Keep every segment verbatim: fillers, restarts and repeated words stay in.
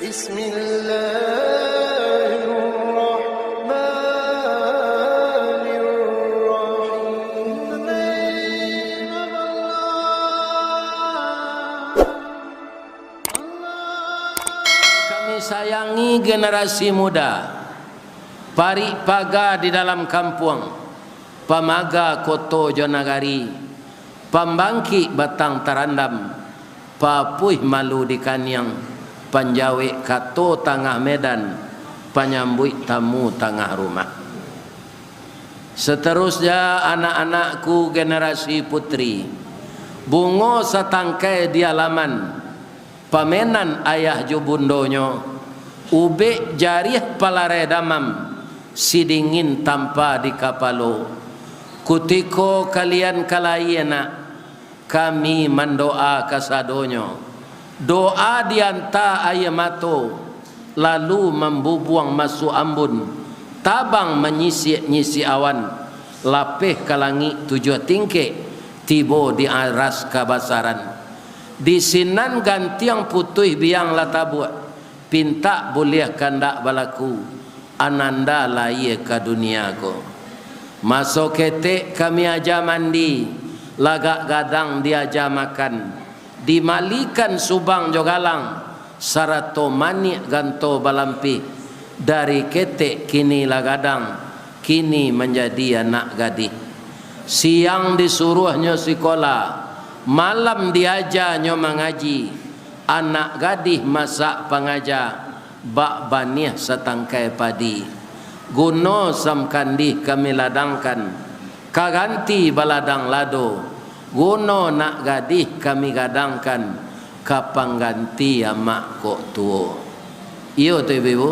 Bismillahirrahmanirrahim. Kami sayangi generasi muda, parik paga di dalam kampuang, pamaga koto jo nagari, pambangkik batang tarandam, papuih malu di kaniang, panjawek kato tangah medan, panyambuik tamu tangah rumah. Satarusnyo, anak-anakku generasi putri, bungo satangkai di alaman, pamenan ayah jo bundonyo, ubek jariah palarai damam, sidingin tampa di kapalo. Kutiko kalian ka lahia nak, kami mandoa kasadonyo. Doa dianta aia mato, lalu mambubuang masuak ambun, tabang manyisiak-nyisiak awan, lapeh ka langik tujuah tingkek, tibo di aras kabasaran. Di sinan gantiang putuih biang lah tabuak, pintak buliah kandak balaku, ananda lahia ka dunia ko. Maso ketek kami aja mandi, lagak gadang diaja makan, dimalikan subang jo galang, sarato maniak ganto balampih, dari ketek kini lah gadang, kini manjadi anak gadih. Siang disuruahnyo sikola, malam diajanyo mangaji, anak gadih masak pangaja, bak baniah satangkai padi. Guno samkandih kami ladangkan, ka ganti baladang lado, guno nak gadih kami gadangkan, ka pangganti amak kok tuo. Iyo tu, ibu-ibu?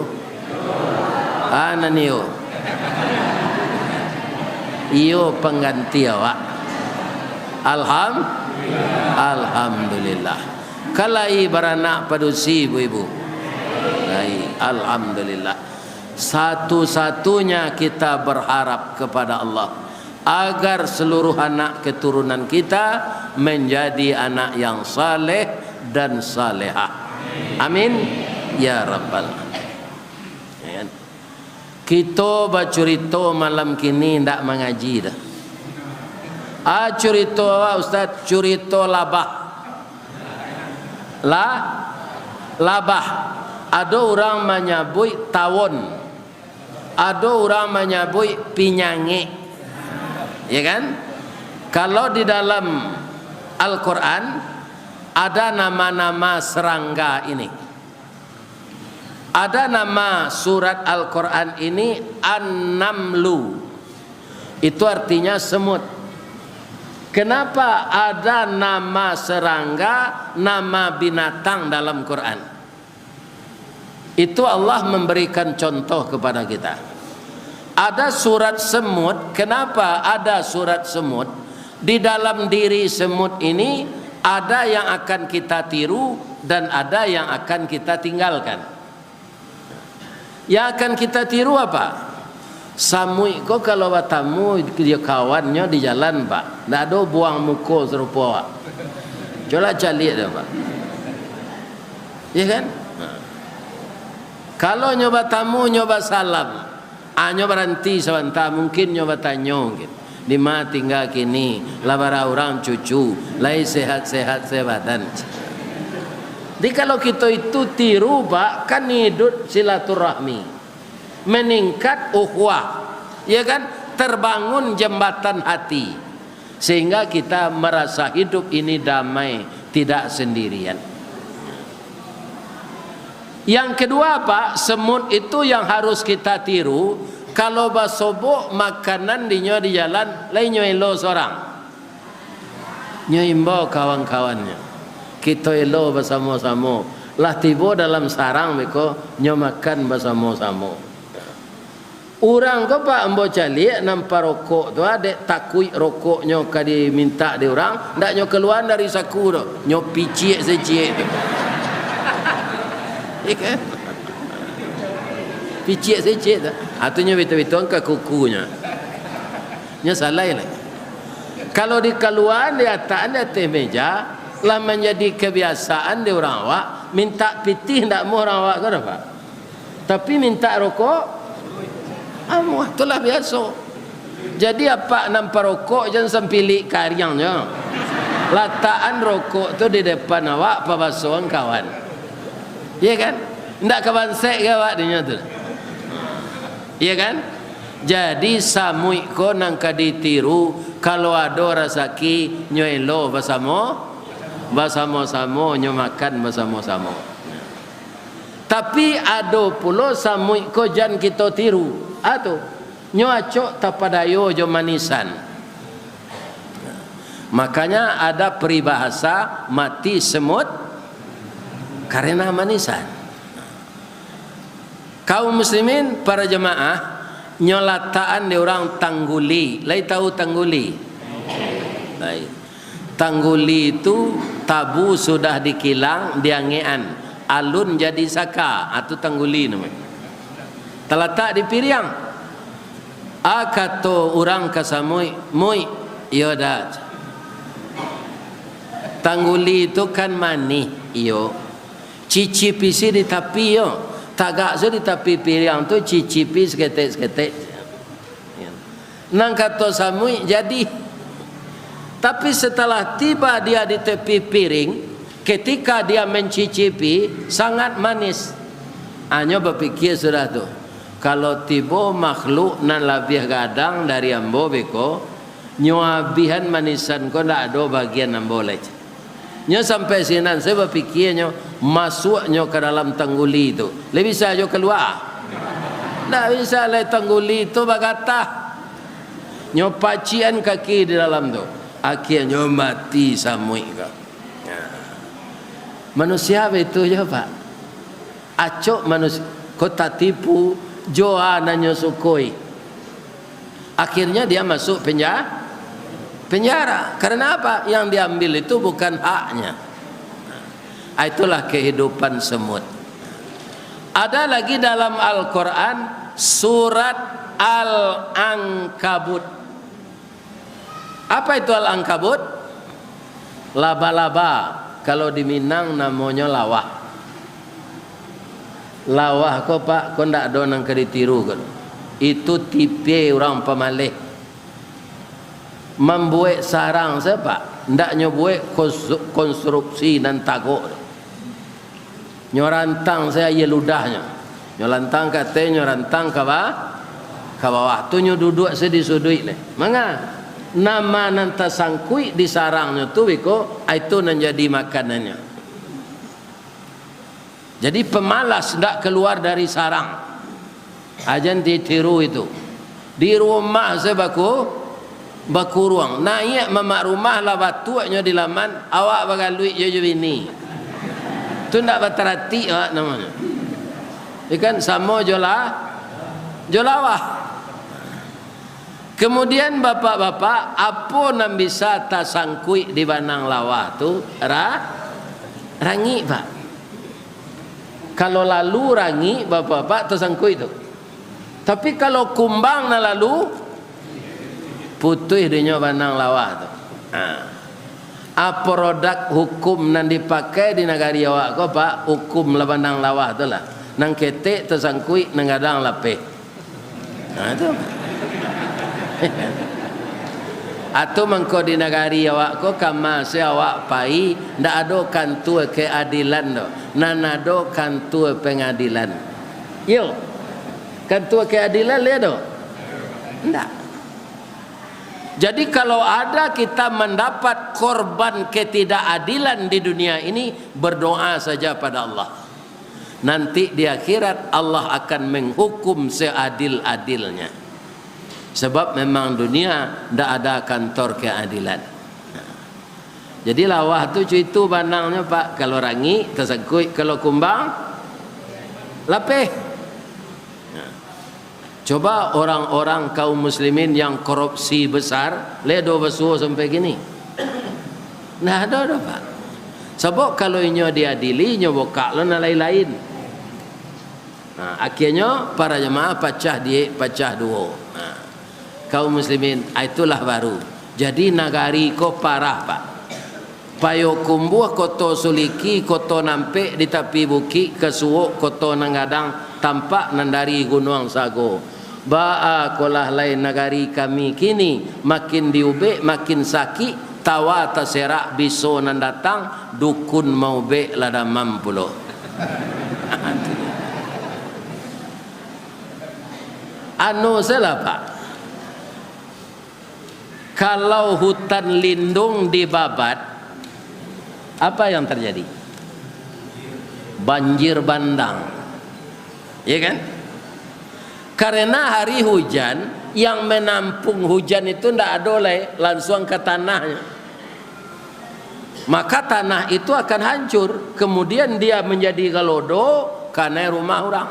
Ah, nan iyo. Iyo pangganti awak. Alham-, Alhamdulillah. Ka lai baranak padusi, ibu-ibu? Lai, alhamdulillah. Satu-satunya kita berharap kepada Allah, agar seluruh anak keturunan kita menjadi anak yang saleh dan salehah. Amin, ya rabbal alamin. Ya kan? Kito bacurito malam kini ndak mangaji doh. Ah, curito awak, Ustaz, curito labah. La-, labah. Ado urang manyabuik tawon. Ado urang manyabuik pinyangek. Ya kan? Kalau di dalam Al-Quran, ada nama-nama serangga ini. Ada nama surat Al-Quran ini An-Namlu. Itu artinya semut. Kenapa ada nama serangga, nama binatang dalam Quran? Itu Allah memberikan contoh kepada kita. Ada surat semut, kenapa ada surat semut? Di dalam diri semut ini ada yang akan kita tiru dan ada yang akan kita tinggalkan. Yang akan kita tiru apa? Samuik ko kalau batamu jo kawannyo di jalan, Pak, ndak ado buang muko sarupo awak. Cubolah caliak tu, Pak. Ya kan? Ha. Kalau nyo batamu, nyo basalam, ah, nyo baranti sabanta, mungkin nyo batanyo, mungkin, "Dima tingga kini, lah bara urang cucu, lai sehat-sehat se badan?" Jadi, kalau kito itu tiru, Pak, kan iduik silaturahmi, meningkat ukhuwah, ya kan? Terbangun jembatan hati, sehingga kita merasa hidup ini damai, tidak sendirian. Yang kedua, Pak, semut itu yang harus kita tiru. Kalau basobok makanan dinyo di jalan, lai nyo elo sorang. Nyo imbau kawan-kawannyo. Kito elo basamo-samo. Lah tibo dalam sarang beko, nyo makan basamo-samo. Urang ko, Pak, ambo caliak nan parokok tu, ah, dek takuik rokoknyo ka dimintak dek urang, ndak nyo kaluaan dari saku tu, nyo piciak seciek tu. Iya kan? Piciak seciek tu. Ah, tu nyo bitu-bituan ka kukunyo. Nyo salai lai. Kalau dikaluaan, diatakan di ateh meja, lah manjadi kabiasaan di urang awak, Mintak pitih ndak amuah urang awak ko doh, Pak. Tapi mintak rokok, amuah, tu lah biaso. Jadi, apak nan parokok jan sampilik kariang nyo. Latakan rokok tu di depan awak, pabasoan kawan. Iya kan? Ndak ka bansaik ka awak dinyo tu. Iya kan? Jadi, samuik ko nan ka ditiru, kalau ado rasaki, nyo elo basamo, basamo-samo, nyo makan basamo-samo. Tapi, ado pulo samuik ko jan kito tiru. A tu, nyo acok tapadayo jo manisan. Makanya ada peribahasa, "Mati semut karena manisan." Kaum muslimin, para jamaah, nyo latakan di urang tangguli. Lai tahu tangguli? Lai. Tangguli tu tabu sudah dikilang, diangekan. Alun jadi saka. A tu tangguli namonyo. Talatak di piriang. A kato urang ka samuik, "Muik." "Iyo, Da." "Tangguli tu kan manih." "Iyo." Cicipi se di tapi yo. Tagak se di tapi piriang tu, cicipi saketek-saketek. Nan kato samuik jadi. Tapi setelah tiba dia di tepi piring, ketika dia mencicipi, sangat manis. Anyo bapikia sudah tu, "Kalau tibo makhluk nan labiah gadang dari ambo beko, nyo abihan manisan ko, ndak ado bagian ambo lai." Nyo sampai sinan, sajo bapikia nyo, masuak nyo ka dalam tangguli tu. Lai bisa jo kalua? Ndak bisa lai, tangguli tu bagatah. Nyo pacikan kaki di dalam tu. Akhianyo mati samuik ko. Nah. Manusia baitu jo, Pak. Acok manusia ko tatipu jo a nan nyo sukoi. Akhirnya dia masuk penja-, penjara. Karena apa? Yang diambil itu bukan haknya. Ah, itulah kehidupan semut. Ada lagi dalam Al-Quran, surat Al-Ankabut. Apa itu Al-Ankabut? Laba-laba, kalau di Minang namonyo lawah. Lawah ko, Pak, ko ndak ado nan ka ditiru ko. Itu tipie urang pamaleh. Mambuek sarang sajo, Pak, ndak nyo buek konstru-, konstruksi nan tagok. Nyo rantang sajo aia ludahnyo. Nyo rantang ka ateh, nyo rantang ka ba-, ka bawah. Tu nyo duduak sajo di suduik lai. Manga? Nama nan tasangkuik di sarangnyo tu beko, a itu nan jadi makanannyo. Jadi pamalas ndak kaluar dari sarang. Ajan ditiru itu. Di rumah sajo baku-, bakuruang. Naiak mamak rumah lah batuaknyo di laman, awak bagaluik jo, jo bini. Tu ndak bataratik awak namonyo. Ikan samo jo la-, jo lawah. Kemudian, bapak-bapak, apo nan bisa tasangkuik di banang lawah tu? Ra-, rangik, Pak. Kalau lalu rangik, bapak-bapak, tasangkuik tu. Tapi kalau kumbang nan lalu, putuih dinyo banang lawah tu. Ha. Apo rodak hukum nan dipakai di nagari awak ko, Pak? Hukum lah banang lawah tu lah. Nan ketek tasangkuik, nan gadang lapeh. Ha, tu. Atu mangko di nagari awak ko, kama se awak pai, ndak ado kantua keadilan doh. Nan ado kantua pengadilan. Iyo. Kantua keadilan lai ado? Ndak. Jadi, kalau ada kita mendapat korban ketidakadilan di dunia ini, berdoa saja pada Allah. Nanti di akhirat, Allah akan menghukum seadil-adilnya. Sebab memang dunia ndak ada kantor keadilan. Jadi, lawah tu cuitu banangnyo, Pak. Kalau rangik, tasangkuik. Kalau kumbang, lapeh. Nah, coba orang-orang kaum muslimin yang korupsi besar, lai ado basuo sampai kini? Ndak ado doh, Pak. Sabab kalau inyo diadili, inyo bukak lo nan lain-lain. Nah, akhirnyo para jamaah pacah diek, pacah duo. Nah, kaum muslimin, ah, itulah baru. Jadi, nagari ko parah, Pak. Payokumbuah, Koto Suliki, Koto Nampek di tapi bukik, ka suok Koto Nan Gadang, tampak nan dari Gunuang Sago. Baa kolah lai nagari kami kini, makin diubek, makin sakik, tawa taserak biso nan datang, dukun maubek lah damam pulo. Anu salah, Pak. Kalau hutan lindung dibabat, apa yang terjadi? Banjir bandang. Ya kan? Karena hari hujan, yang menampung hujan itu ndak ado lai, langsung ka tanahnyo. Maka tanah itu akan hancur, kemudian dia menjadi galodo, kanai rumah urang.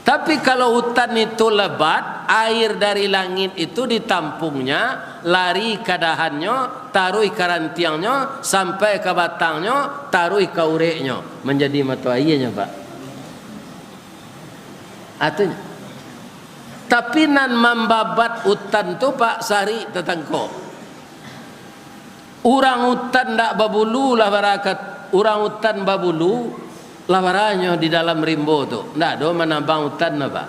Tapi kalau hutan itu lebat, air dari langit itu ditampungnya, lari ka dahannyo, taruih ka rantiangnyo, sampai ka batangnyo, taruih ka ureknyo, manjadi mato aianyo, Pak. Artinyo, tapi nan mambabat hutan tu, Pak, sarik tatangko. Urang utan ndak babulu lah barakat, urang utan babulu lah baranyo di dalam rimbo tu. Ndak ado manabang utan, Pak.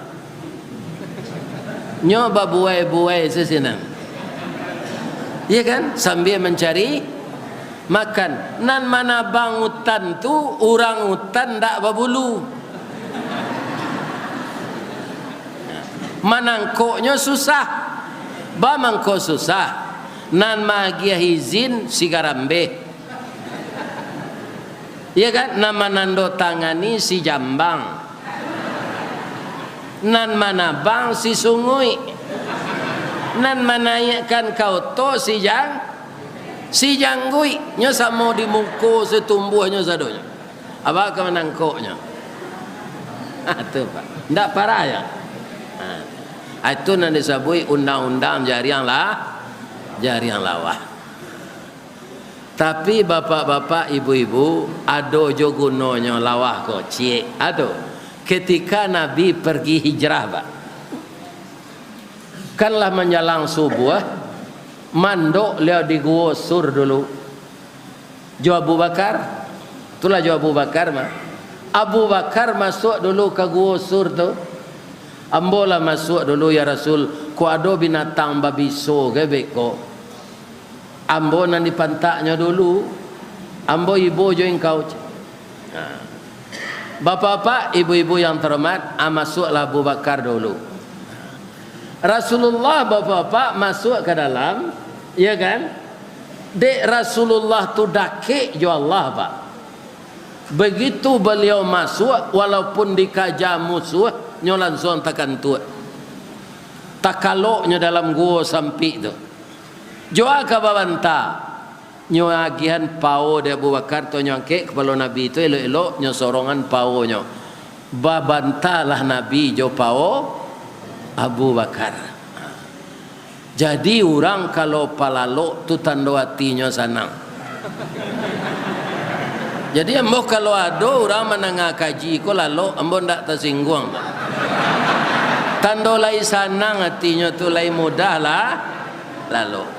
Nyo babuai-buai sasinan. Iya kan? Sambil mencari makan. Nan manabang utan tu urang utan ndak babulu. Manangkoknyo susah. Baa mangko susah? Nan maagiah izin si garambeh. Iya kan? Nan manando tangani si jambang. Nan manabang si sunguik. Nan manaiakkan ka oto si jang-, si jangguik. Nyo samo di muko satumbuahnyo sadonyo. Abah ka manangkoknyo. Ha, tu, Pak. Ndak parah, yo? Ha. Ha, itu nan disabuik undang-undang jariang lah, jariang lawah. Tapi, bapak-bapak, ibu-ibu, ado jo gunonyo lawah ko, ciek. Ha, tu. Ketika Nabi pergi hijrah, Pak. Kan lah manjalang subuah, mandok liau di Guo Sur dulu. Jo Abu Bakar. Itulah jo Abu Bakar mah. Abu Bakar masuak dulu ka Guo Sur tu. "Ambo lah masuak dulu, ya Rasul. Kok ado binatang babiso kebek ko. Ambo nan dipantaknyo dulu. Ambo ibo jo engkau." Nah. Bapak-bapak, ibu-ibu yang terhormat, ah, masuaklah Abu Bakar dulu. Rasulullah, bapak-bapak, masuak ka dalam, ya kan? Dek Rasulullah tu dakek jo Allah, Pak. Begitu baliau masuak, walaupun dikaja musuah, nyo lansuang takantuak. Takalok nyo dalam guo sampik tu. Jo a ka babanta. Nyo agiahan pao dek Abu Bakar tu, nyo angkek kapalo Nabi tu elok-elok, nyo sorongan paonyo. Babantalah Nabi jo pao Abu Bakar. Jadi, urang kalau palalok tu tando atinyo sanang. Jadi, ambo kalau ado urang mandanga kaji ko lalok, ambo ndak tasingguang. Tando lai sanang atinyo tu, lai mudah lah lalok.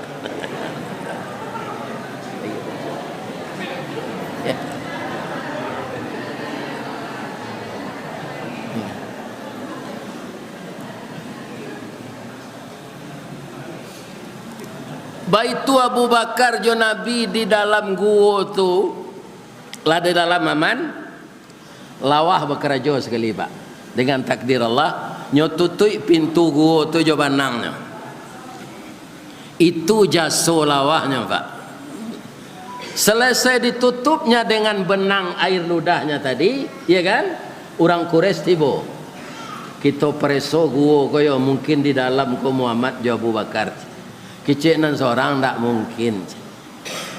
Baitu Abu Bakar jo Nabi di dalam guo tu, lah di dalam aman, lawah bakarajo sakali, Pak. Dengan takdir Allah, nyo tutuik pintu guo tu jo banangnyo. Itu jaso lawahnyo, Pak. Selesai ditutupnya dengan benang air ludahnya tadi, ya kan? Urang Quraisy tibo. Kito pareso guo ko yo, mungkin di dalam ko Muhammad jo Abu Bakar. Kecek nan sorang ndak mungkin.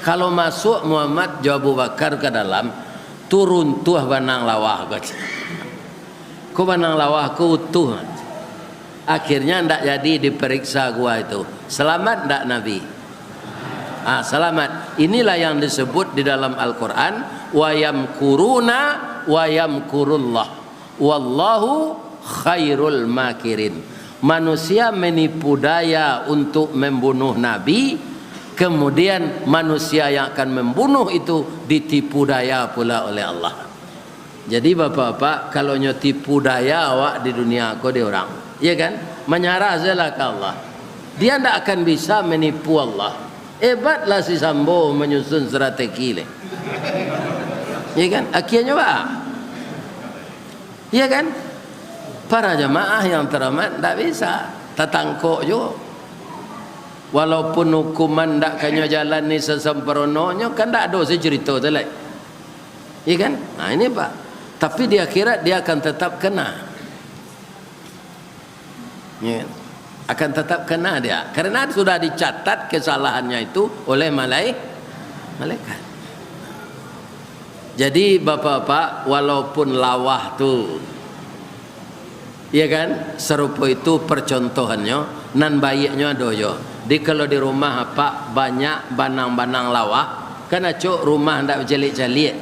Kalau masuak Muhammad jo Abu Bakar ka dalam, tu runtuah banang lawah ko. Ko banang lawah ko utuh. Akhirnya ndak jadi diperiksa gua itu. Selamat ndak Nabi? Ah, selamat. Inilah yang disebut di dalam Al-Quran, "Wa yamkuruna wa yamkurullah. Wallahu khairul makirin." Manusia menipu daya untuk membunuh Nabi, Kemudian manusia yang akan membunuh itu ditipu daya pula oleh Allah. Jadi bapak-bapak, kalau nyo tipu daya awak di dunia ko di orang, ya kan? Manyarah sajolah ka Allah. Dia ndak akan bisa menipu Allah. Hebatlah si Sambo manyusun strategi leh. Ya kan? Akhirnyo, bah. Ya kan? Para jamaah yang terhormat, ndak bisa. Tatangkok juo. Walaupun hukuman ndak kanyo jalani sasamparononyo, kan ndak ado se cerito tu lai. Iya kan? Nah, ini, Pak. Tapi di akhirat dia akan tetap kena. Ya. Akan tetap kena dia. Karena sudah dicatat kesalahannya itu oleh malai-, malaikat. Jadi, bapak-bapak, walaupun lawah tu, iya kan, sarupo itu percontohannyo, nan baiaknyo ado jo. Jadi, kalau di rumah apak banyak banang-banang lawah, kan acok rumah ndak bacaliak-caliak.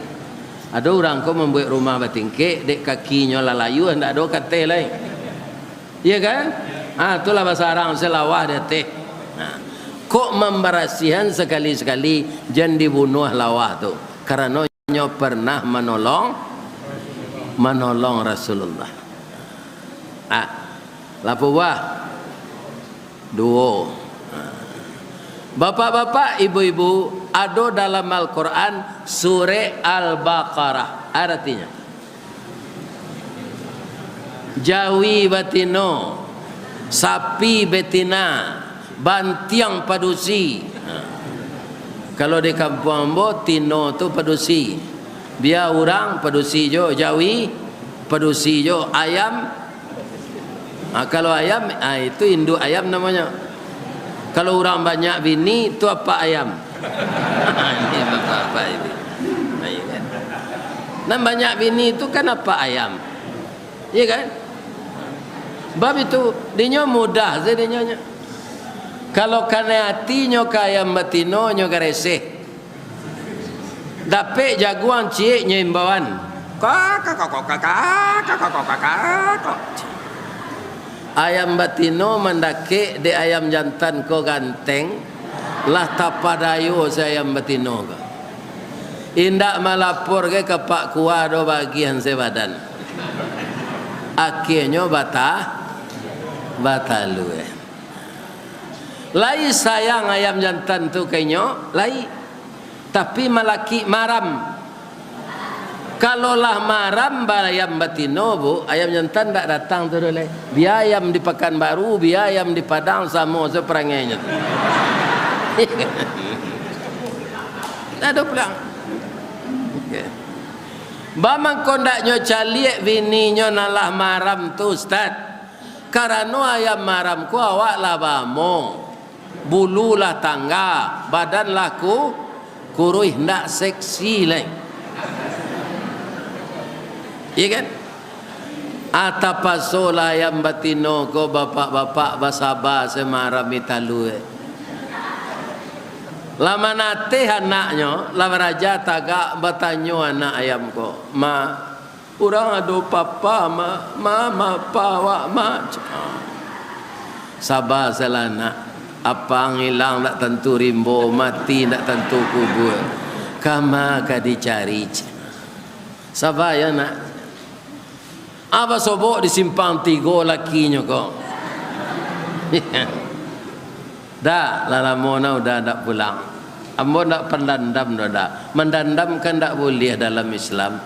Ado urang ko mambuek rumah batingkek, dek kakinyo lah layua, ndak ado kateh lai. Iya kan? Ah, itulah bahasa Arab, se lawah di ateh. Nah, kok mambarasihan sakali-sakali, jan dibunuah lawah tu. Karano nyo pernah manolong, manolong Rasulullah. Ah, lapo buah? Duo. Ah. Bapak-bapak, ibu-ibu, ado dalam Al-Quran surek Al-Baqarah. Aratinyo, jawi batino, sapi betina, bantiang padusi. Ha. Kalau di kampuang ambo, tino tu padusi. Bia urang padusi jo, jawi padusi jo, ayam. Ha, kalau ayam, ha, itu induk ayam namonyo. Kalau urang banyak bini, tu apak ayam. Ini bapak-bapak ini. Nah, iya kan? Nan banyak bini tu kan apak ayam. Iya kan? Bab itu, dinyo mudah se dinyo nyo. Kalau kanai ati nyo ka ayam batino, nyo gareseh. Dapek jaguang ciek nyo imbauan. Kak, kak, kak, kak, kak, kak, kak, kak, kak, kak. Ayam batino mandakek dek ayam jantan ko ganteng, lah tapadayo se ayam batino ko. Indak malapor ge ka Pak Kua do bagian se badan. Akhianyo bata-, batalua. Lai sayang ayam jantan tu ka inyo, lai. Tapi malakik maram. Kalau lah maram ba-, ayam batino, Bu, ayam jantan ndak datang tu doh lai. Bia ayam di Pakanbaru, bia ayam di Padang, samo se parangainyo tu. Ndak ado pulang. Oke. Baa mangko ndak nyo caliak bininyo nan lah maram tu, Ustaz? Karano ayam maram ko awak lah baamo, bulu lah tangga, badan lah ku-, kuruih, ndak seksi lai. Iya kan? Ah, tapasolah ayam batino ko, bapak-bapak, basaba se maram italua. Lah manateh anaknyo, lah baraja tagak, batanyo anak ayam ko, "Ma, urang ado papa, Ma, Ma, ma, pa awak, Ma?" Saba salah nak, apang ilang ndak tantu rimbo, mati ndak tantu kubua. Kama ka dicari, ceh. Saba yo nak. Aba sobok di simpang tigo lakinyo ko. Dah, lah lamo nah udah ndak pulang. Ambo ndak pandandam doh, dah. Mandandam kan ndak buliah dalam Islam.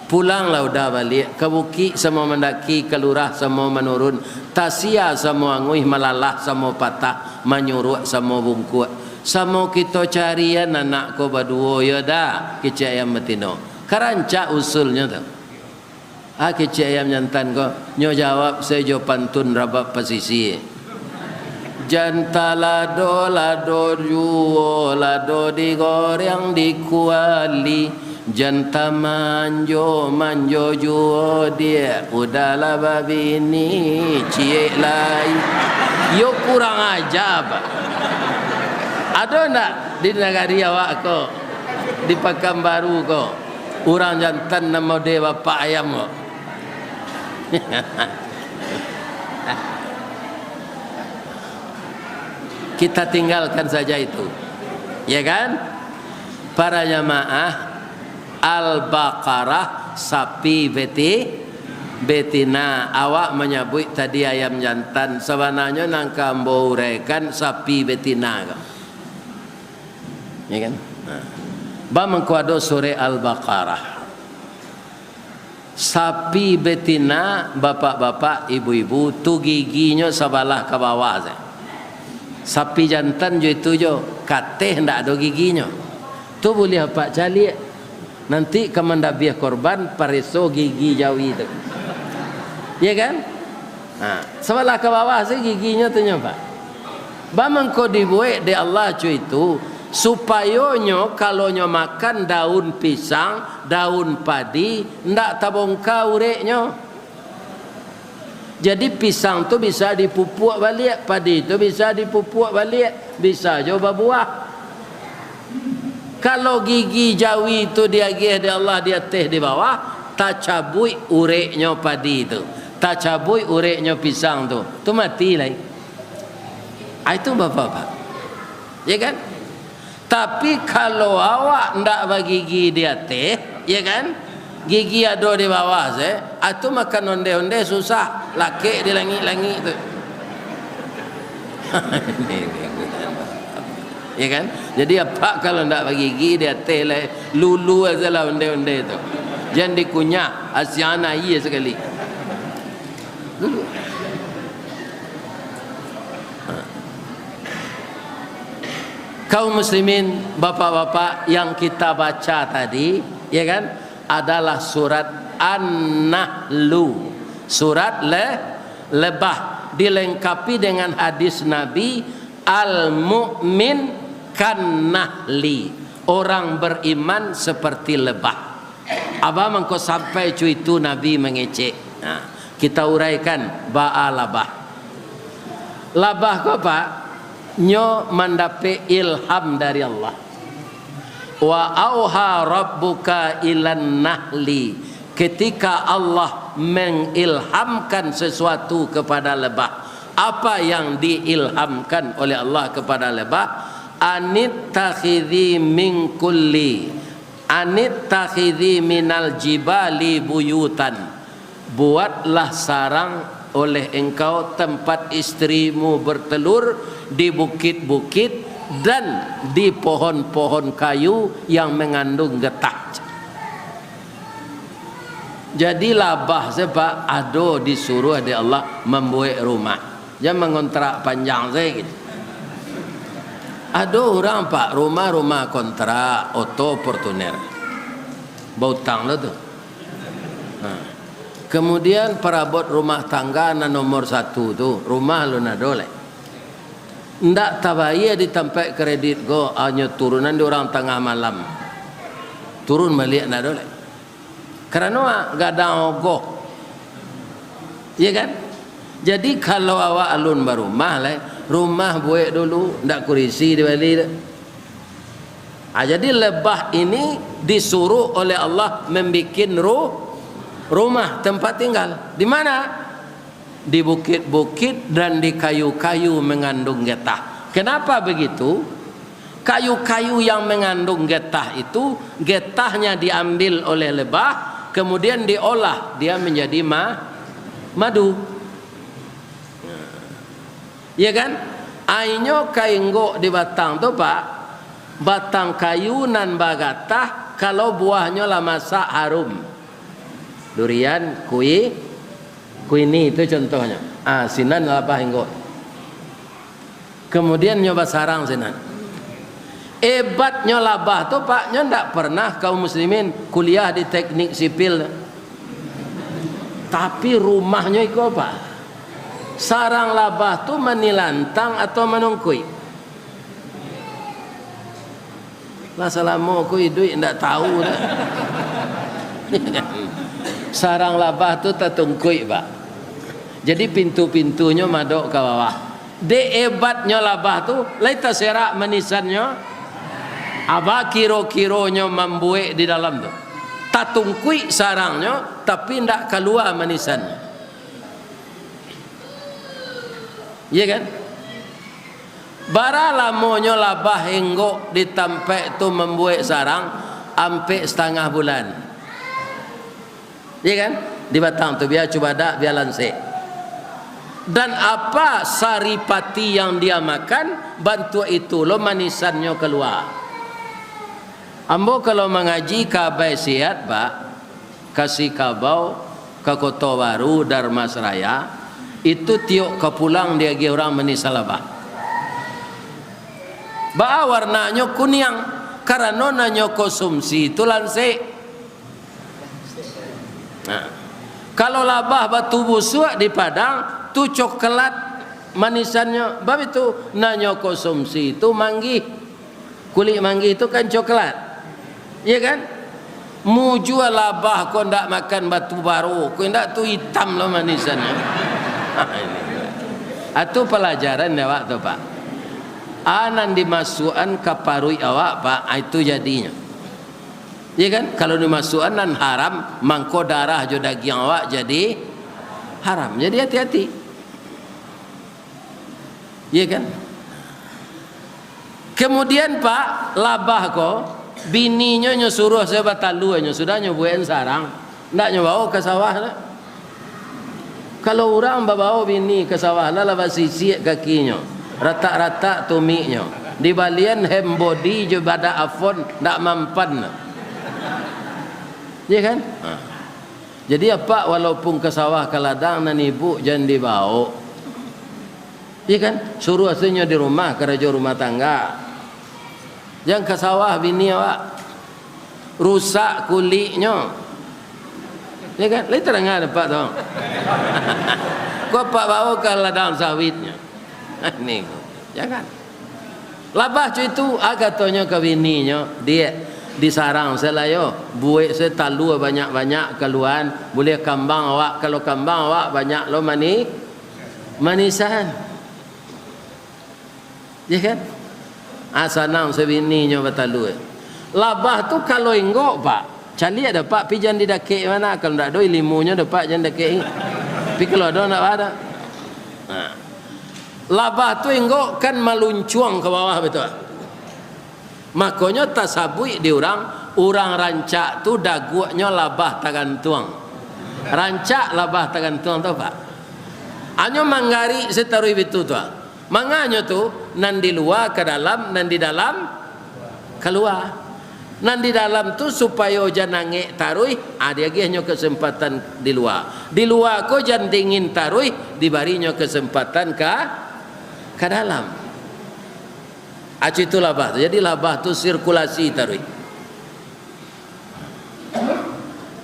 Pulanglah udah baliak, ka bukik samo mandaki, ka lurah samo manurun, tasia samo anguih, malalah samo patah, manyuruak samo bungkuak. Samo kito carian anak ko baduo yo dah, kecek ayam batino. Ka rancak usulnyo tu. Ah, kecek ayam jantan ko, nyo jawab sajo pantun rabab pasisia. Jan talado, lado juo, lado digoreng di kuali. Jan tamanjo, manjo juo, diak, udahlah babini, ciek lai. Yo kurang aja, Pak. Ado ndak di nagari awak ko, di Pakanbaru ko, urang jantan nan mode bapak ayam ko? Kita tinggalkan saja itu. Ya kan? Para jamaah, Al-Baqarah, sapi beti-, betina. Awak manyabuik tadi ayam jantan. Sabananyo nan ka ambo uraikan sapi betina ko. Ya kan? Nah. Ba mangko ado surek Al-Baqarah. Sapi betina, bapak-bapak, ibu-ibu, tu giginyo sabalah ka bawah se. Sapi jantan jo itu jo, kateh ndak ado giginyo. Tu buliah apak caliak. Nanti ka mandabiah korban, pareso gigi jawi tu. Ya kan? Ha, sabalah ka bawah se giginyo tu nyo, Pak. Ba mangko dibuek dek Allah co itu, supayo nyo kalau nyo makan daun pisang, daun padi, ndak tabongka ureknyo. Jadi pisang tu bisa dipupuak baliak, padi tu bisa dipupuak baliak, bisa jo babuah. Kalau gigi jawi tu diagiah dek Allah di ateh di bawah, tacabuik ureknyo padi tu, tacabuik ureknyo pisang tu, tu mati lai. Ah, itu bapak-bapak. Ya kan? Tapi kalau awak ndak bagigi di ateh, ya kan? Gigi ado di bawah se, ah, tu makan ondeh-ondeh susah, lakek di langik-langik tu. Ya kan? Jadi apak kalau ndak bagigi di ateh lai, lulu aja lah ondeh-ondeh tu. Jan dikunyah, asian aia sakali. Lulu. Ha. Kaum muslimin, bapak-bapak, yang kita baca tadi, ya kan, adalah surat An-Nahlu. Surat le-, Lebah, dilengkapi dengan hadis Nabi, "Al-mu'min kan-nahli." Orang beriman seperti lebah. Aba mangko sampai co itu Nabi mangecek. Nah, kita uraikan baa labah. Labah ko, Pak, nyo mandapek ilham dari Allah. "Wa auha rabbuka ilan nahli." Ketika Allah mengilhamkan sesuatu kepada lebah, apa yang diilhamkan oleh Allah kepada lebah? "Anittakhidhi min kulli, anittakhidhi minal jibali buyutan." Buatlah sarang oleh engkau tempat istrimu bertelur di bukit-bukit dan di pohon-pohon kayu yang mengandung getah. Jadi labah se, Pak, ado disuruah dek Allah mambuek rumah. Jan mangontrak panjang se gitu. Ado urang, Pak, rumah-rumah kontrak, oto Fortuner. Bautang lo tu. Nah. Kemudian parabot rumah tangga nan nomor satu tu, rumah alun ado lai. Ndak tabayia di tampek kredit ko, hanyo turunan di urang tangah malam. Turun baliak ndak ado lai. Karano gadang ogoh. Iya kan? Jadi, kalau awak alun barumah lai, rumah buek dulu, ndak kurisi dibali tu. Ah, jadi lebah ini disuruh oleh Allah membikin ru-, rumah, tempat tinggal. Di mana? Di bukit-bukit dan di kayu-kayu mengandung getah. Kenapa begitu? Kayu-kayu yang mengandung getah itu, getahnya diambil oleh lebah, kemudian diolah, dia menjadi ma-, madu. Ya kan? Ainyo ka inggok di batang tu, Pak. Batang kayu nan bagatah, kalau buahnyo lah masak, harum. Durian, kui-, kuini itu contohnyo. Ah, sinan labah inggok. Kemudian nyo basarang sinan. Ebatnyo labah tu, Pak, nyo ndak pernah kaum muslimin kuliah di teknik sipil tu. Tapi rumahnyo iko, Pak. Sarang labah tu manilantang atau manungkuik? Lah salamo ko iduik ndak tahu dah. Sarang labah tu tatungkuik, Pak. Jadi pintu-pintunyo madok ka bawah. Dek ebatnyo labah tu, lai taserak manisannyo. Aba kiro-kironyo mambuek di dalam tu. Tatungkuik sarangnyo, tapi ndak kalua manisannyo. Iya kan? Bara lamonyo labah enggok di tampek tu mambuek sarang? Ampek satangah bulan. Iya kan? Di batang tu, bia cubadak, bia lansek. Dan apa saripati yang dia makan, bantuak itu lo manisannyo kalua. Ambo kalau mangaji ka Abai Sihat, Pak, ka Sikabau, ka Koto Baru, Darmasraya, itu tiok ka pulang diagiah urang manisan labah. Baa warnanyo kuniang, karano nan nyo konsumsi tu lansek. Nah, kalau labah batu busuak di Padang, tu coklat manisannyo, bab itu nan nyo konsumsi tu manggih. Kulik manggih tu kan coklat. Iya kan? Mujua labah ko ndak makan batu baro, ko indak tu itam lo manisannyo. Ah, tu palajaran dek awak tu, Pak. Ah, nan dimasuakan ka paruik awak, Pak, ah, itu jadinyo. Iya kan? Kalau dimasuakan nan haram, mangko darah jo dagiang awak jadi haram. Jadi hati-hati. Iya kan? Kemudian, Pak, labah ko, bininyo nyo suruah sajo batalua nyo, sudah nyo buekan sarang, ndak nyo bawo ka sawah lah. Kalau urang babawo bini ka sawah lah, lah basisiak kakinyo, ratak-ratak tumiknyo, dibalian hand body jo badak Avon, ndak mampan lah. Iya kan? Ha. Jadi, apak walaupun ka sawah ka ladang, nan ibuk jan dibaok. Iya kan? Suruah sajo di rumah, karajo rumah tangga. Jan ka sawah bini awak. Rusak kuliknyo. Iya kan? Lai tadanga dek apak tu. Ko apak baok ka ladang sawitnyo. Ni, jangan. Labah co itu, ah, katonyo ka bininyo, "Diak, disarang sajo lah yo, buek sajo talua banyak-banyak kaluan, buliah kambang awak, kalau kambang awak banyak lo mani-, manisan." Ya kan? Ah, sanang sajo bininyo batalua. Labah tu kalau enggok, Pak, caliak dek apak, pi jan didakek mano, kalau ndak ado ilimunyo dek apak, jan dakek. Pi kalau ado ndak ado. Nah. Labah tu enggok kan maluncuang ka bawah, batua? Makonyo tasabuik di urang, urang rancak tu daguaknyo labah tagantuang. Rancak labah tagantuang tu, Pak. Anyo manggarik sajo taruih bitu tu, ah. Manganyo tu, nan di lua ka dalam, nan di dalam kalua. Nan di dalam tu supayo jan angek taruih, ah, diagiahnyo kesempatan di lua. Di lua ko jan dingin taruih, dibarinyo kesempatan ka, ka dalam. Ah, co itu labah tu. Jadi labah tu sirkulasi taruih.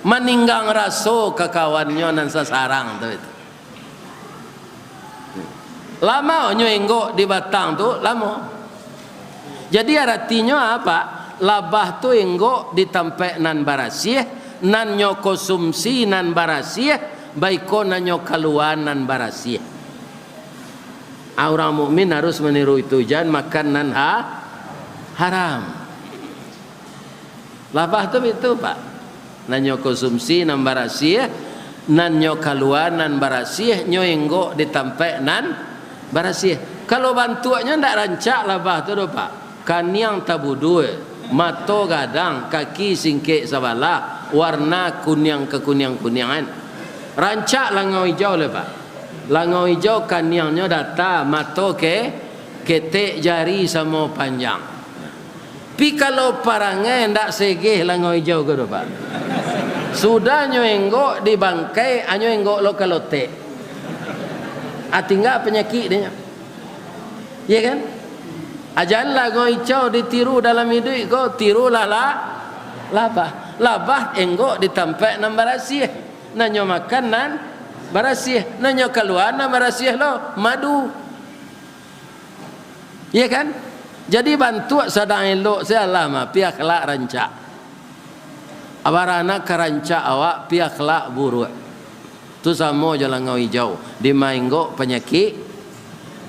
Maninggang raso ka kawannyo nan sasarang tu itu. Lamo nyo enggok di batang tu, lamo. Jadi, aratinyo apo? Labah tu enggok di tampek nan barasiah, nan nyo konsumsi nan barasiah, baiko nan nyo kalua nan barasiah. Ah, urang mukmin harus maniru itu, jan makan nan ha-, haram. Labah tu bitu, Pak. Nan nyo konsumsi nan barasiah, nan nyo kalua nan barasiah, nyo enggok di tampek nan barasiah. Kalau bantuaknyo ndak rancak labah tu doh, Pak. Kaniang tabudua, mato gadang, kaki singkek sabalah, warna kuniang kakuniang-kuniangan. Rancak langau ijau lai, Pak. Langau ijau kaniangnyo data, mato ke-, ketek, jari samo panjang. Pi kalau parangai ndak segeh langau ijau ko doh, Pak. Sudah nyo enggok di bangkai, anyo enggok lo ka lotek. Ah, tingga panyakik dek nyo. Iya kan? Ah, jan langau ijau ditiru dalam iduik ko, tirulah la-, labah. Labah enggok di tampek nan barasiah. Nan nyo makan nan barasiah, nan nyo kalua nan barasiah lo, madu. Iya kan? Jadi bantuak sadang elok se alah mah, pi akhlak rancak. Abarana ka rancak awak, pi akhlak buruak. Tu samo jo langau ijau, di ma enggok panyakik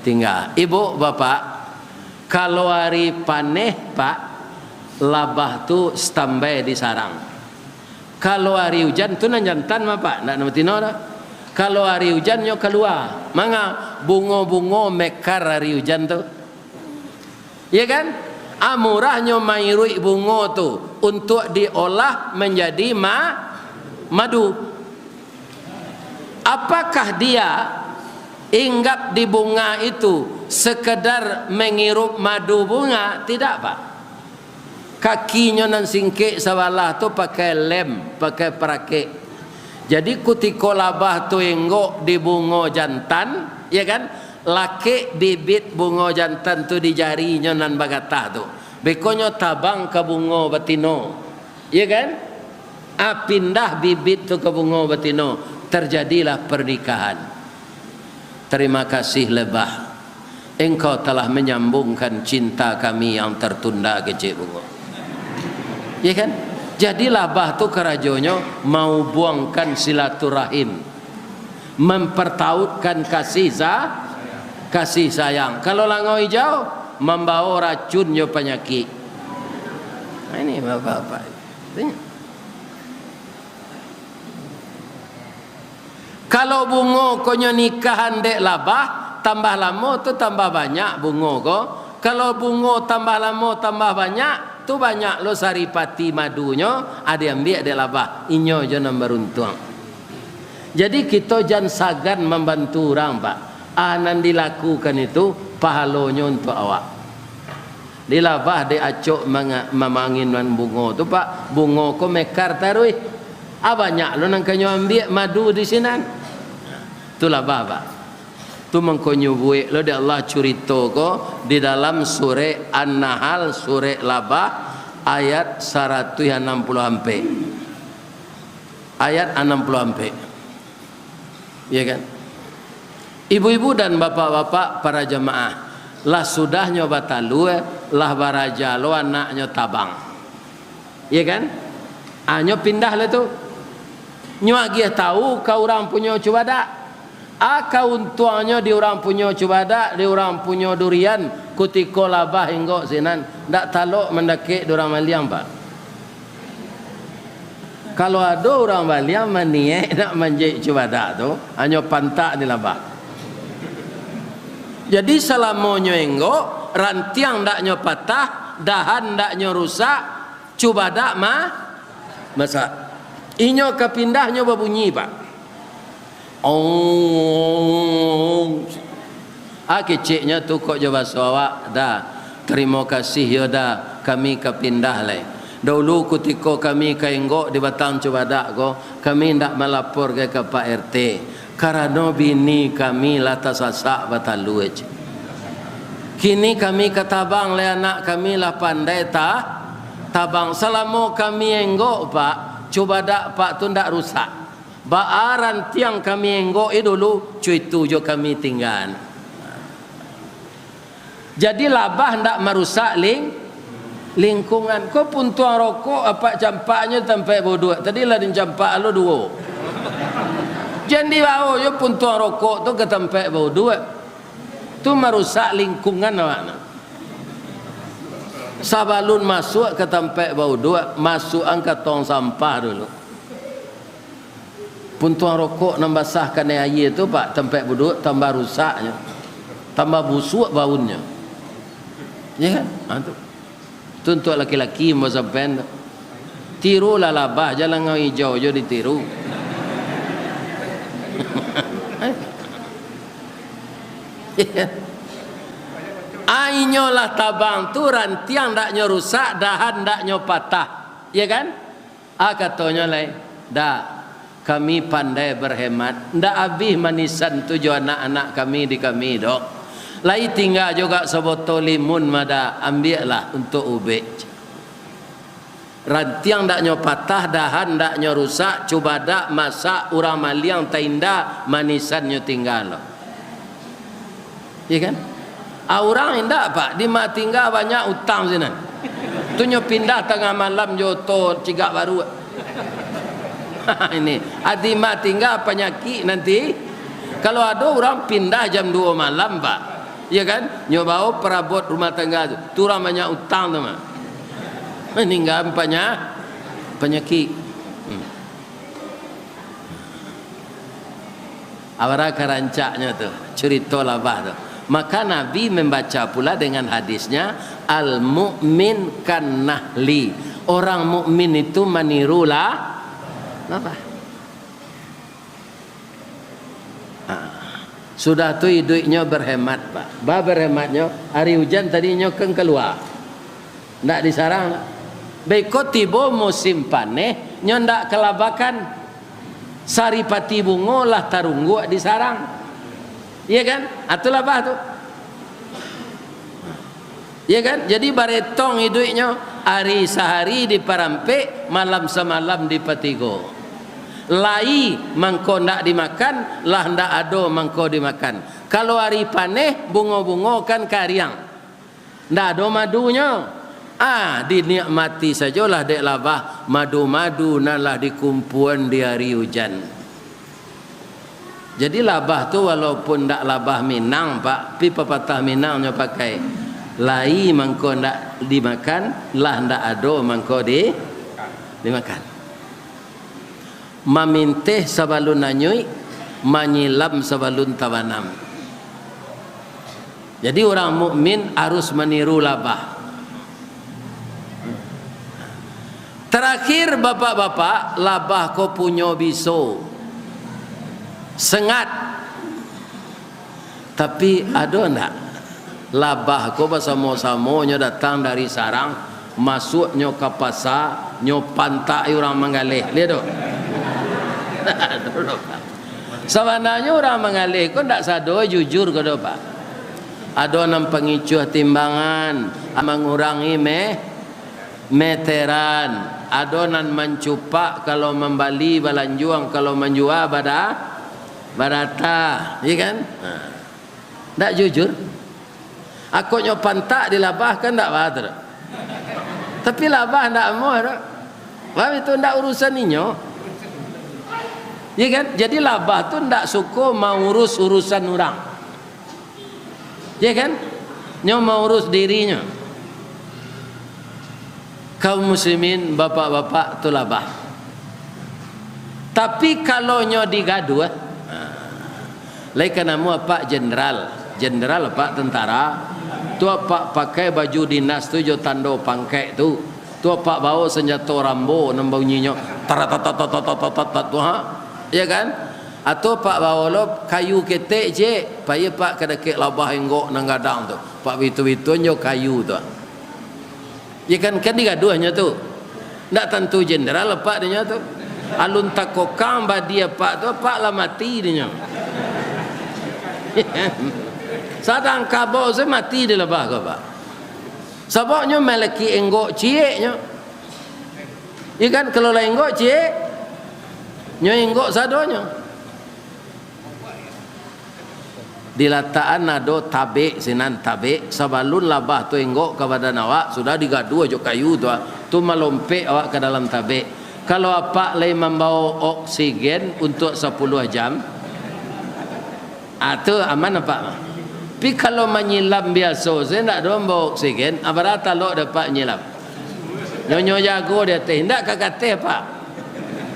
tingga. Ibuk, bapak, kalau ari paneh, Pak, labah tu standby di sarang. Kalau ari ujan tu nan jantan mah, Pak, ndak nan batino doh. Kalau ari ujan nyo kalua, manga bungo-bungo mekar ari ujan tu. Ya kan? Ah, murahnyo mairuik bungo tu untuak diolah manjadi ma-, madu. Apakah dia inggap di bunga itu sekedar mangirup madu bunga? Tidak, Pak. Kakinyo nan singkek sabalah tu pakai lem, pakai parakek. Jadi, kutiko labah tu enggok di bungo jantan, ya kan, lakek bibit bungo jantan tu di jarinyo nan bagatah tu. Bekonyo tabang ka bungo batino, ya kan? Ah, pindah bibit tu ka bungo batino, terjadilah pernikahan. Terima kasih, lebah. Engkau telah menyambungkan cinta kami yang tertunda, kecek bungo. Ya kan? Jadi, labah tu karajonyo maubuangkan silaturahim, mempertautkan kasih sa-, kasih sayang. Kalau langau ijau, mambawa racun jo panyakik. Nah, ini bapak-bapak. Kalau bungo ko nyo nikahan dek labah, tambah lamo tu tambah banyak bungo ko. Kalau bungo tambah lamo tambah banyak, tu banyak lo saripati madunyo, ah, diambiak dek labah. Inyo jo nan baruntuang. Jadi, kito jan sagan mambantu urang, Pak. Ah, nan dilakukan itu pahalonyo untuak awak. Di labah dek acok manga-, mamanginan bungo tu, Pak, bungo ko mekar taruih. Ah, banyak lo nan kanyo ambiak madu di sinan. Tu labah, Pak. Tu mangkonyo buek lo dek Allah curito ko di dalam surek An-Nahl, surek labah, ayat saratuih anam puluah ampek. Ayat anam puluah ampek. Ya kan? Ibu-ibu dan bapak-bapak para jamaah, lah sudahnyo batalua, lah baraja lo anaknyo tabang. Ya kan? Ah, nyo pindah lah tu. Nyo agiah tahu ka urang punyo cubadak. Ah, kauntuangnyo di urang punyo cubadak, di urang punyo durian, kutiko labah inggok sinan, ndak talok mandakek di urang maliang, Pak. Kalau ado urang baliang maniaik nak manjek cubadak tu, hanyo pantak di labah. Jadi, salamonyo enggok, rantiang ndaknyo patah, dahan ndaknyo rusak, cubadak ma-, masak. Inyo ka pindahnyo babunyi, Pak. Ong. Ah, keceknyo tu kok jo baso awak, Da. Tarimo kasih yo, Da, kami ka pindah lai. Daulu kutiko kami ka inggok di batang cubadak ko, kami indak malapor ka Pak R T, karano bini kami lah tasasak batalua, cek. Kini kami ka tabang lai, anak kami lah pandai ta-, tabang. Salamo kami inggok, Pak, cubadak Pak tu ndak rusak. Baa rantiang kami enggok e dulu, co itu jo kami tinggaan. Jadi, labah ndak marusak ling-, lingkungan. Ko puntuang rokok apak campaknyo tampek bauduak. Tadi lah den campak lo duo. Jan dibawo jo puntuang rokok tu ka tampek bauduak. Tu marusak lingkungan awak tu. Sabalun masuak ka tampek bauduak, masuakan ka tong sampah dulu. Puntuang rokok nan basah kanai aia tu, Pak, tampek bauduak tambah rusaknyo, tambah busuak baunnyo. Ya kan? Ha, tu. Tu untuak laki-laki, ambo sampaian tu. Tirulah labah, jan langau ijau jo ditiru. Ainyo lah tabang tu, rantiang ndaknyo rusak, dahan ndaknyo patah. Ya kan? Ah, katonyo lai, "Dak, kami pandai berhemat, ndak abih manisan tu jo anak-anak kami di kami doh. Lai tingga juo sabotol limun mah, Dak, ambiaklah untuak ubek." Rantiang ndaknyo patah, dahan ndaknyo rusak, cubadak masak urang maliang tainda, manisannyo tingga lo. Iya kan? Ah, urang indak, Pak, di ma tingga banyak utang sinan. Tu nyo pindah tangah malam jo oto cigak baru. Ini, ah, di ma tingga panyakik nanti. Kalau ado urang pindah jam duo malam, Pak, iya kan? Nyo bawa parabot rumah tangga tu. Tu urang banyak utang tu mah. Maningga panya-, panyakik. Hmm. Abara ka rancaknyo tu, curito labah tu. Maka Nabi membaca pula dengan hadisnya, "Al-mu'min kan nahli." Orang mukmin itu maniru la-, labah. Ha. Sudah tu iduiknyo berhemat, Pak. Ba berhematnyo, ari ujan tadi nyo kan kalua. Ndak di sarang. Beko tibo musim paneh, nyo ndak kalabakan. Saripati bungo lah tarungguak di sarang. Iya kan? Ah, tu labah tu. Iya kan? Jadi baretong iduiknyo, ari sahari diparampek, malam samalam dipatigo. Lai mangko ndak dimakan, lah ndak ado mangko dimakan. Kalau ari paneh, bungo-bungo kan kariang. Ndak ado madunyo. Ah, dinikmati sajolah dek labah, madu-madu nan lah dikumpuan di ari ujan. Jadi labah tu walaupun ndak labah Minang, Pak, pi papatah Minang nyo pakai, lai mangko ndak dimakan, lah ndak ado mangko di, dimakan. Maminteh sabalun anyuik, manyilam sabalun tabanam. Jadi urang mukmin harus maniru labah. Tarakhir, bapak-bapak, labah ko punyo biso. Sengat. Tapi ado ndak? Labah ko basamo-samo nyo datang dari sarang, masuak nyo ka pasa, nyo pantak urang manggaleh. Liek tu. Sabananyo urang manggaleh ko ndak sado jujur ko do, Pak. Ado nan pangicuah timbangan, mangurangi meh, meteran, ado nan mancupak kalau mambali balanjuang, kalau manjua bada-, badata, iya kan? Ha. Ndak jujur. Akoknyo pantak di labah kan ndak baa tu doh. Tapi labah ndak amuah doh. Paham itu? Ndak urusan inyo. Iya kan? Jadi labah tu ndak suko maurus urusan urang. Ya kan? Nyo maurus dirinyo. Kaum muslimin, bapak-bapak tu labah. Tapi kalau nyo digaduah, ha, lai ka namo apak jenderal. Jenderal apak tentara. Tu apak pakai baju dinas tu jo tando pangkek tu. Tu apak bawo sanjato Rambo nan bunyinyo taratatatatatat tu, ha? Ya kan? Atau apak bawo lo kayu ketek, cek, pai apak ka dakek labah enggok nan gadang tu. Apak bitu-bituan jo kayu tu. Ya kan, kan digaduahnyo tu. Ndak tantu jenderal apak dinyo tu. Alun takokang badi apak tu, apak lah mati dinyo. Sadang kabau se mati di labah ko, Pak. Sabab nyo malaki enggok ciek nyo. Ikan kalau lah enggok ciek, nyo enggok sadonyo. Dilatakan ado tabek sinan, tabek, sabalun labah tu enggok ka badan awak, sudah digaduah jo kayu tu, ah, tu malompek awak ka dalam tabek. Kalau apak lai mambawo oksigen untuak sapuluah jam, ah, tu aman apak mah. Tapi kalau manyilam biaso se, ndak ado mambawo oksigen, ah, bara talok dek apak nyilam. Nyo, nyo jago di ateh, indak ka kateh, Pak.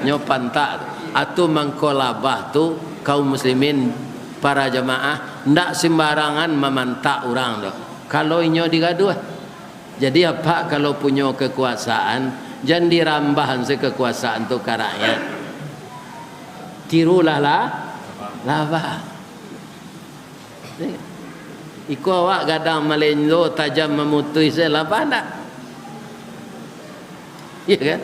Nyo pantak. Atu mangko labah tu, kaum muslimin, para jamaah, ndak sembarangan mamantak urang tu. Kalau inyo digaduah. Jadi, apak kalau punyo kekuasaan, jan dirambahan se kekuasaan tu ka rakyat. Tirulah lah, labah. Iko awak gadang malendo, tajam mamutuih, se labah ndak? Iya kan?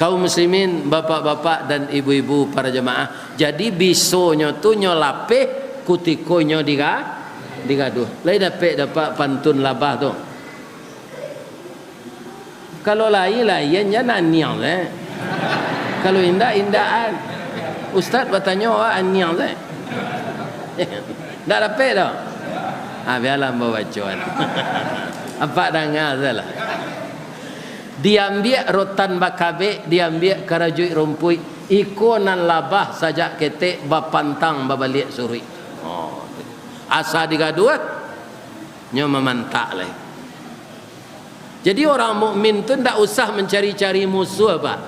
Kaum muslimin, bapak-bapak dan ibu-ibu, para jamaah, jadi bisonyo tu nyo lapeh kutiko nyo diga-, digaduah. Lai dapek dek apak pantun labah tu? Kalau lai, laian jan aniang se. Kalau indak, indakan. Ustaz batanyo, awak aniang se. Ndak dapek doh. Ah, bialah ambo bacoan. Apak danga sajolah. Diambiak rotan bakabek, diambiak karajuik rumpuik. Iko nan labah sajak ketek, bapantang babaliak suruik. Oh, asa digaduah, nyo mamantak lai. Jadi, orang mukmin tu ndak usah mancari-cari musuah, Pak.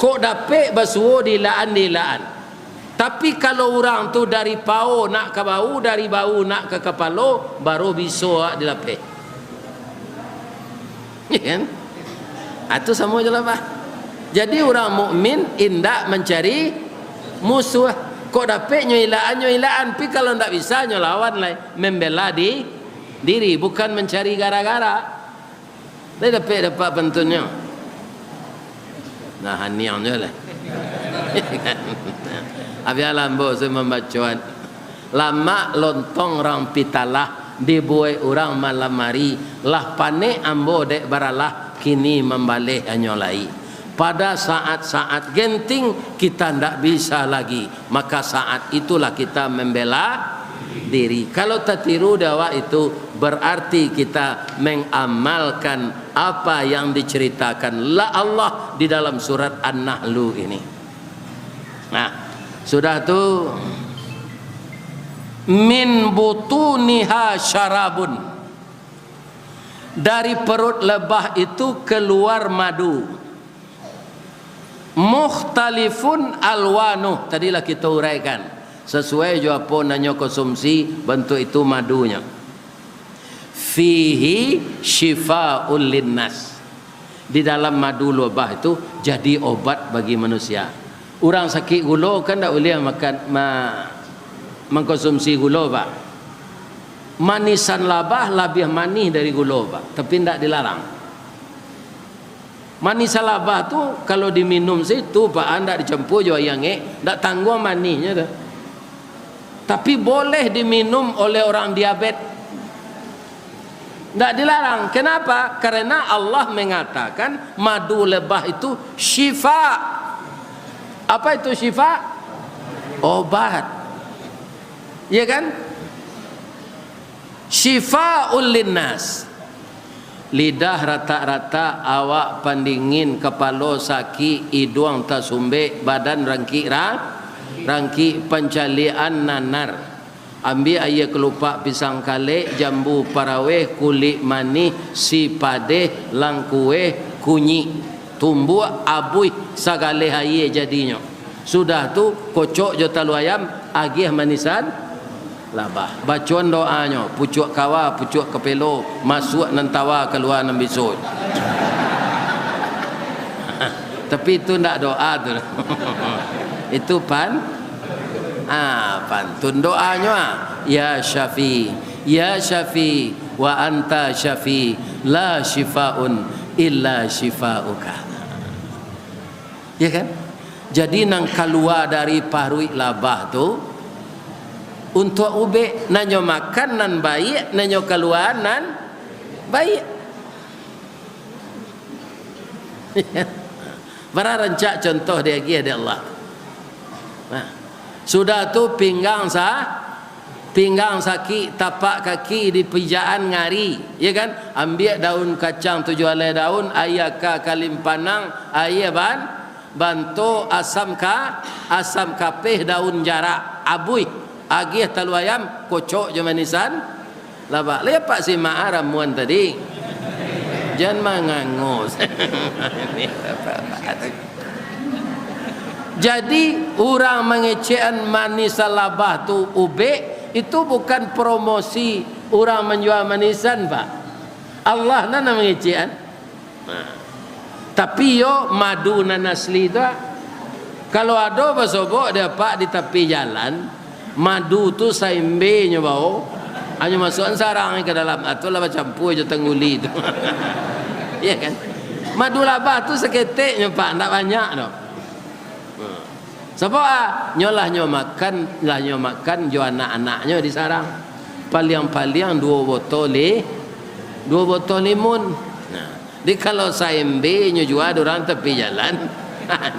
Kok dapek basuo diilaan-diilaan. Tapi kalau urang tu dari pao nak ka bau, dari bau nak ka kapalo, baru biso awak dilapeh. Ya kan? Ah, tu samo jo lah, bah. Jadi, urang mukmin indak mancari musuah. Kok dapek nyo ilaan, nyo ilaan. Tapi kalau ndak bisa, nyo lawan lai. Membela di, diri, bukan mancari gara-gara. Lai dapek, dapat pantunnyo. Nah, haniang jo lah. Abialah ambo se mambacoan. Lamak lontong rang pitalah, dibuek urang malam ari. Lah panek ambo dek baralah, kini mambaleh hanyo lai. Pada saat-saat genting, kita ndak bisa lagi, maka saat itulah kita membela diri. Kalau tatiru di awak itu, berarti kita mengamalkan apa yang diceritakan la Allah di dalam surat An-Nahlu ini. Nah, sudah tu, min butuniha syarabun. Dari perut lebah itu keluar madu. Mukhtalifun alwanuh, tadi lah kito uraikan. Sasuai jo apo nan nyo konsumsi, bantuak itu madunyo. Fihi syifaul linnas. Di dalam madu lebah itu jadi obat bagi manusia. Urang sakik gulo kan ndak buliah makan, ma-, mangkonsumsi gulo, Pak. Manisan lebah labiah manih dari gulo, Pak, tapi ndak dilarang. Manisan lebah tu kalau diminum se tu, Pak, ndak dicampur jo aia angek, ndak tangguang manihnyo tu. Tapi boleh diminum oleh orang diabet. Ndak dilarang. Kenapa? Karena Allah mengatakan madu lebah itu syifa. Apa itu syifa? Obat. Ya kan? Syifaul linnas. Lidah ratak-ratak, awak pandingin, kapalo sakik, iduang tasumbek, badan rangkik ra-, rangkik, pancaliakan nanar. Ambiak aia kalupak pisang kalek, jambu paraweh, kulik manih, sipadeh, langkueh, kunyik. Tumbuak, abuih, sagaleh aia jadinyo. Sudah tu, kocok jo talua ayam, agiah manisan lebah. Bacoan doanyo, pucuak kawa, pucuak kapelo, masuak nan tawa, kalua nan biso. Tapi itu ndak doa tu. Itu pan-, ah, pantun doanyo, ah. Ya Syafi, ya Syafi, wa anta Syafi, la syifaun illa syifauka. Ya kan? Jadi, nan kalua dari paruik labah tu untuak ubek, nan nyo makan nan baiak, nan nyo kalua nan baiak. Bara rancak contoh diagiah dek Allah. Nah, sudah tu pinggang sa-, pinggang sakik, tapak kaki dipijakan ngari, ya kan? Ambiak daun kacang tujuah alai daun, aia ka kalimpanang, aia ban-, banto, asam ka-, asam kapeh, daun jarak, abuih, agiah talua ayam, kocok jo manisan lebah. Lai apak simak ah ramuan tadi? Jan mangango. Jadi, urang mangecekan manisan lebah tu ubek, itu bukan promosi urang manjua manisan, Pak. Allah nan mangecekan. Nah. Tapi yo, madu nan asli tu, ah. Kalau ado basobok di apak di tapi jalan, madu tu saembe nyo bao, hanyo masuakan sarang ka dalam, atau lah bacampua jo tangguli tu. Ya kan? Madu lebah tu saketek nyo, Pak, ndak banyak doh. Sabab, ah, nyo lah nyo makan, lah nyo makan jo anak-anaknyo di sarang. Paliang-paliang duo botol li-, duo botol limun. Nah, di kalau saembe nyo jua di urang tapi jalan.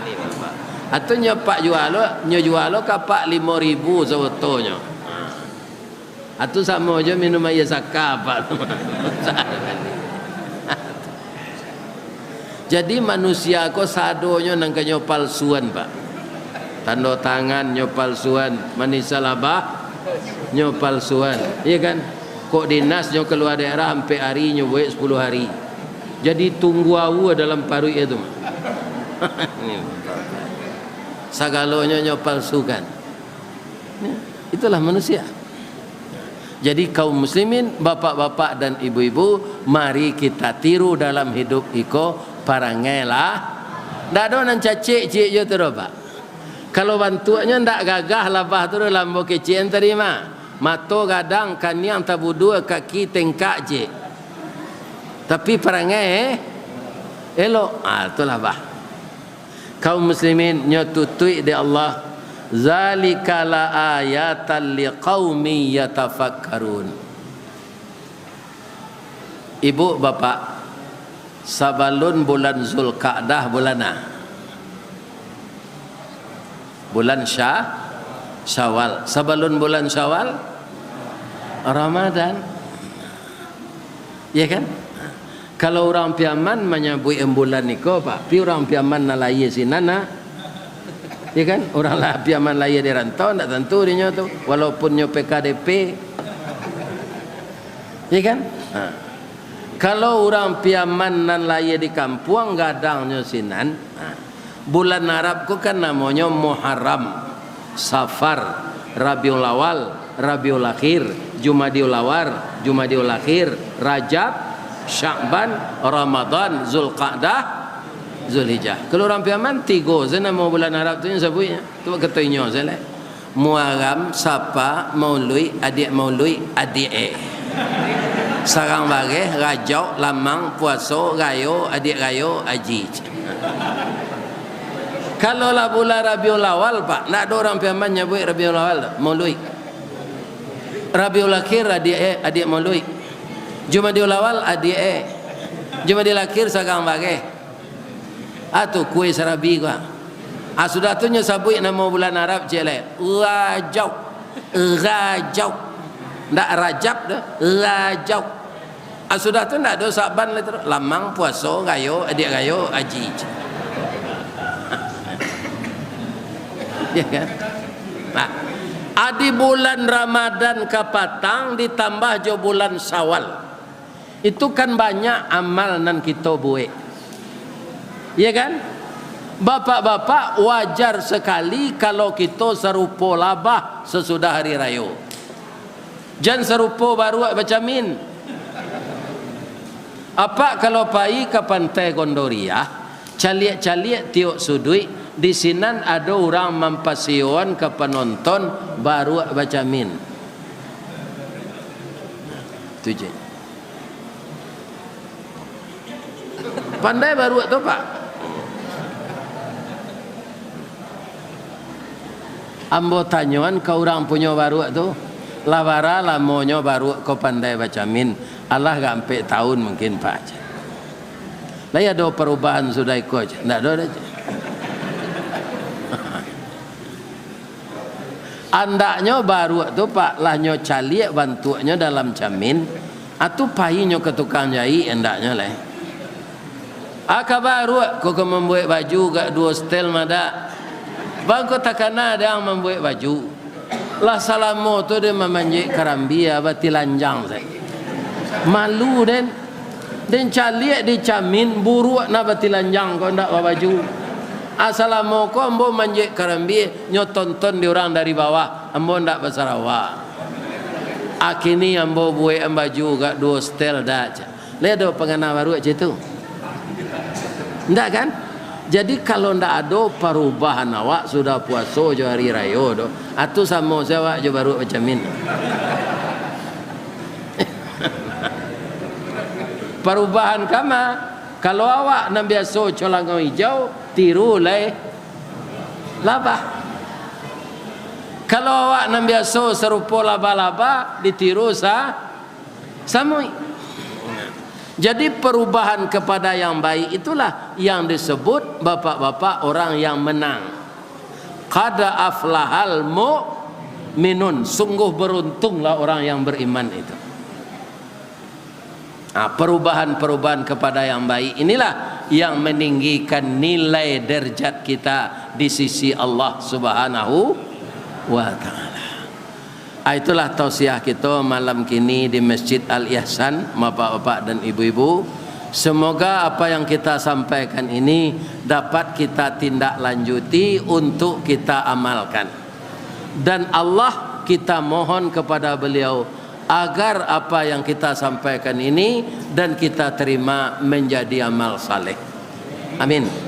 Ni, Bapak. Atau nyo pak jua lo, nyo jua lo ka apak limo ribu sabotonyo. Nah. Atu samo jo minum aia saka, Pak. Jadi, manusia ko sadonyo nan ka nyo palsuan, Pak. Tando tangan nyo palsuan, manisan lebah nyo palsuan, iya kan? Kok dinas nyo kalua daerah ampek ari, nyo buek sapuluah ari. Jadi, tunggu aua dalam paruik itu. Sagalonyo nyo palsukan. Itulah manusia. Jadi, kaum muslimin, bapak-bapak dan ibu-ibu, mari kita tiru dalam hidup iko, parangailah. Ndak ado nan cacek ciek jo tu doh, Pak. Kalau bantuaknyo ndak gagah labah tu doh, lambo kecek an tarima. Mato gadang, kaniang tabudua, kaki tengkak ciek. Tapi parangai, eh, elok. Ah, tu labah. Kaum muslimin, nyo tutuik dek Allah, "Zalika la ayatan liqaumin yatafakkarun." Ibu, bapak, sabalun bulan Zulkaadah, bulan a? Bulan Sya-, Syawal. Sabalun bulan Syawal, Ramadan. Ya kan? Kalau urang Piaman manyabuik bulan niko, Pak, pi urang Piaman nan lahia sinan, nah. Ya kan? Urang lah Piaman lahia di rantau, ndak tantu dinyo tu, walaupun nyo P K D P. Ya kan? Ha. Kalau urang Piaman nan lahia di kampuang, gadangnyo sinan, ha. Bulan Arab ko kan namonyo Muharram, Safar, Rabiul Awal, Rabiul Akhir, Jumadiul Awal, Jumadiul Akhir, Rajab, Sya'ban, Ramadan, Zulqa'dah, Zulhijjah. Kalau urang Piaman, tigo se namo bulan Arab tu nyo sabuiknyo. Tu kato inyo se lai. Muaram, Sapa, Mauluik, adiak Mauluik, adiak e. Sarang Bareh, Rajauk, Lamang, Puaso, Rayo, adiak Rayo, Aji. Kalau lah bulan Rabiul Awal, Pak, ndak ado urang Piaman nyabuik Rabiul Awal tu, Mauluik. Rabiul Akhir, adiak e, adiak Mauluik. Jumadiul Awal, adiak e. Jumadiul Akhir, Sarang Bareh. Ah, tu kue sarabi ko, ah. Ah, sudah tu nyo sabuik namo bulan Arab ciek lai. Rajau. Rajau. Ndak Rajab doh. Rajau. Ah, sudah tu ndak ado Saban lai tu. Lamang, Puaso, Rayo, Adiak Rayo, Aji. Ya kan? Nah, ah, di bulan Ramadan kapatang ditambah jo bulan Syawal. Itu kan banyak amal nan kito buek. Iya kan? Bapak-bapak, wajar sakali kalau kito sarupo labah sasudah hari rayo. Jan sarupo baruak bacamin. Apak kalau pai ka Pantai Gondoriah, caliak-caliak tiok suduik, di sinan ado urang mampasiyoan ka panonton baruak bacamin. Tu je. Pandai baruak tu, Pak? Ambo tanyoan ka urang punyo baruak tu, lah bara lamonyo baruak ko pandai bacamin? Alah ka ampek taun mungkin, Pak. Lai ado parubahan sudah iko, ndak ado doh. Andaknyo baruak tu, Pak, lah nyo caliak bantuaknyo dalam camin, atu pai nyo ka tukang jaik andaknyo lai. Aka baruak ko ka mambuek baju gak duo setel madak. Bang ko takana dang mambuek baju. Lah salamo tu den mamanjek karambia batilanjang sajo. Malu den. Den caliak di camin, buruak nah batilanjang ko ndak babaju. Asalamo ko ambo manjek karambia, nyo tonton di urang dari bawah, ambo ndak basarawa. Akini ambo buek baju gak duo setel dak, cak. Lai ado pangana baruak cak itu? Ndak kan? Jadi kalau ndak ado parubahan awak sudah puaso jo hari rayo tu, atu samo se awak jo baruak bacamin. Parubahan kama, kalau awak nan biaso colangau ijau, tiru lai labah. Kalau awak nan biaso sarupo laba-laba, ditiru sa-, samuik. Jadi, perubahan kepada yang baik itulah yang disebut bapak-bapak orang yang menang. Qad aflahal mu'minun, sungguh beruntunglah orang yang beriman itu. Nah, perubahan-perubahan kepada yang baik inilah yang meninggikan nilai derajat kita di sisi Allah Subhanahu wa Ta'ala. Ah, itulah tausiah kito malam kini di Masjid Al-Ihsan, bapak-bapak dan ibu-ibu. Semoga apa yang kita sampaikan ini dapat kita tindak lanjuti untuk kita amalkan. Dan Allah, kita mohon kepada Beliau agar apa yang kita sampaikan ini dan kita terima menjadi amal saleh. Amin.